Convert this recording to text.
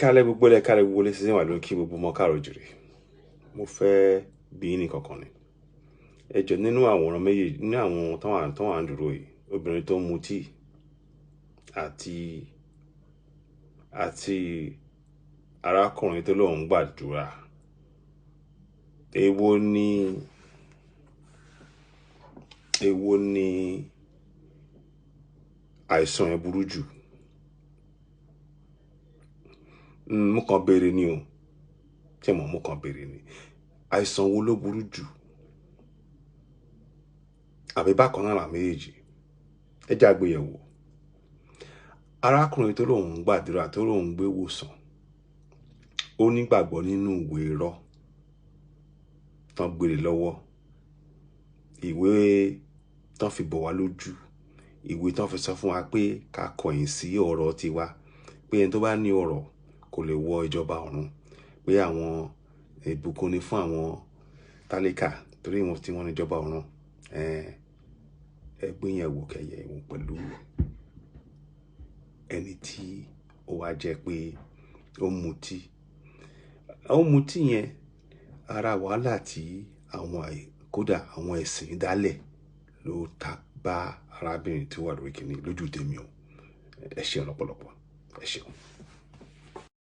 Kálẹ̀ gbogbo lẹ, kálẹ̀ gbogbo lẹ, sísè wà lórí kí gbogbo ọmọ káàrọ̀ jùrè. Mo fẹ́ bí ní kankan ni. Ẹ jọ̀ọ́, nínú àwòrán méjèèjì, nínú àwọn tó wà ń dúró yìí, obìnrin tó ń mutí àti arákùnrin tó lóun gbàdúrà, èwo ni àìsàn ẹ burú jù? Mo kàn béèrè ni o. Ṣé mo kàn béèrè ni. Àìsàn wo ló burú jù? Àbí bákan náà làwọn méjèèjì? Ẹ jẹ́ àgbéyẹ̀wò. Arákùnrin tó lóun gbàdúrà, tó lóun gbé wòsàn, ó nígbàgbọ́ nínú ìwé irọ́ tán gbélé lọ́wọ́, ìwé tán fi bọ̀ wá lójú, ìwé tán fi sọ fún wa pé ká kọ̀yìn sí ọ̀rọ̀ tiwa, pé ẹni tó bá ní ọ̀rọ̀ kò lè wọ ìjọba ọ̀run, pé àwọn ìbùkún ni fún àwọn tálíkà torí wọn tí wọ́n ní ìjọba ọ̀run. Ẹ gbé yẹn wò kẹyẹ wò pẹ̀lú ẹni tí ó wá jẹ́ pé ó mutí. Ó mutí yẹn, ara wàhálà tí àwọn, kódà àwọn ẹ̀sìn dálẹ̀ ló ta bá arábìnrin tí ó wà lórí kìíní lójú tèmi o. Ẹ ṣeun lọ́pọ̀lọpọ̀. Ẹ ṣeun.